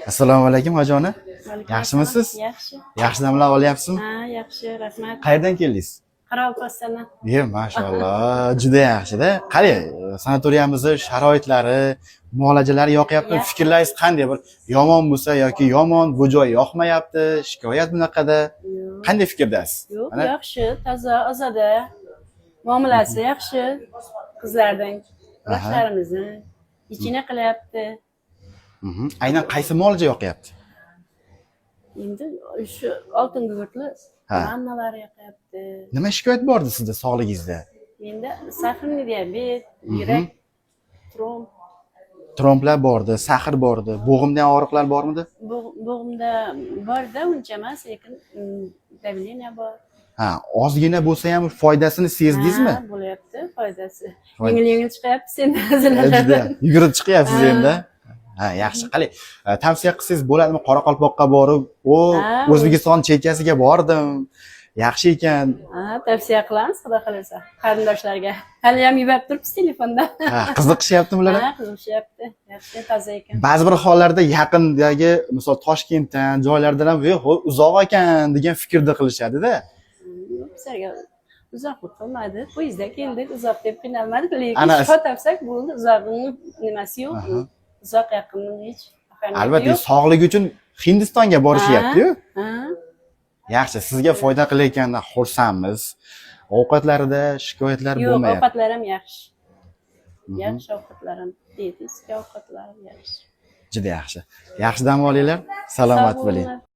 Assalomu alaykum, hojona. Yaxshimisiz? Yaxshi. Yaxshi damlar olyapsizmi? Ha, yaxshi, rahmat. Qayerdan keldingiz? Qoraqalpog'istondan. Ye, mashalloh, juda yaxshi-da. Qarang, sanatoriyamizni sharoitlari, muolajalari yoqyaptimi? Yaxshi. Fikrlaringiz qanday? Bir yomon bo'lsa yoki yomon, bu joy yoqmayapti, shikoyat bunaqada. Yo'q. Qanday fikrdasiz? Yo'q, Mana yaxshi, toza, ozoda. Muomalasi yaxshi qizlardan. Vrachlarimizni ichini qilyapti. Aynan qaysi muolaja yoqyapti? Endi shu oltin gugurtli vannalar yoqyapti. Nima shikoyat bordi sizda sog'lig'ingizda? Menda сахарный diabet, yurak, tromb. Tromblar bordi, sahr bordi, bo'g'imda ham og'riqlar bormidi? Bo'g'imda borda, uncha emas, lekin давление bor. Ha, ozgina bo'lsa ham foydasini sezdingizmi? Ha, bo'lyapti foydasi. Yengil yengil chiqyapti endi hazillardan. Juda yugurib chiqyapsiz Ha. endi. Ha, yaxshi. Qalay, tavsiya qilsangiz bo'ladimi Qoraqalpoqqa borib, o O'zbekiston chekkasiga bordim. Yaxshi ekan. Ha, tavsiya qilamiz, xudo xohlasa, qarindoshlarga. Hali ham yuborib turibmiz telefonda. Ha, qiziqishyaptimi ular? Ha, qiziqishyapti. Yaxshi, toza ekan. Ba'zi bir hollarda yaqindagi, misol, Toshkentdan, joylardan ham, "Yo'q, uzoq ekan" degan fikrda qilishadi-da. Yo'q, bizlarga uzoq qilmadi. Poyezdda keldik, uzoq deb qiynalmadik, lekin shifo topsak bo'ldi, uzog'ini nimasi yo'q. Uzoq yaqinni hech ahamiyati Albatta, yo'q. sog'lik uchun Hindistonga borishyapti-yu. Ha. Yaxshi, sizga foyda qilayotganidan xursandmiz. Ovqatlarida shikoyatlar Yo'q, bo'lmayapti. ovqatlar ham yaxshi. Yaxshi ovqatlar ham, dietetik ovqatlar ham yaxshi. Juda yaxshi. Yaxshi dam olinglar. Salomat Sog' bo'ling. bo'linglar.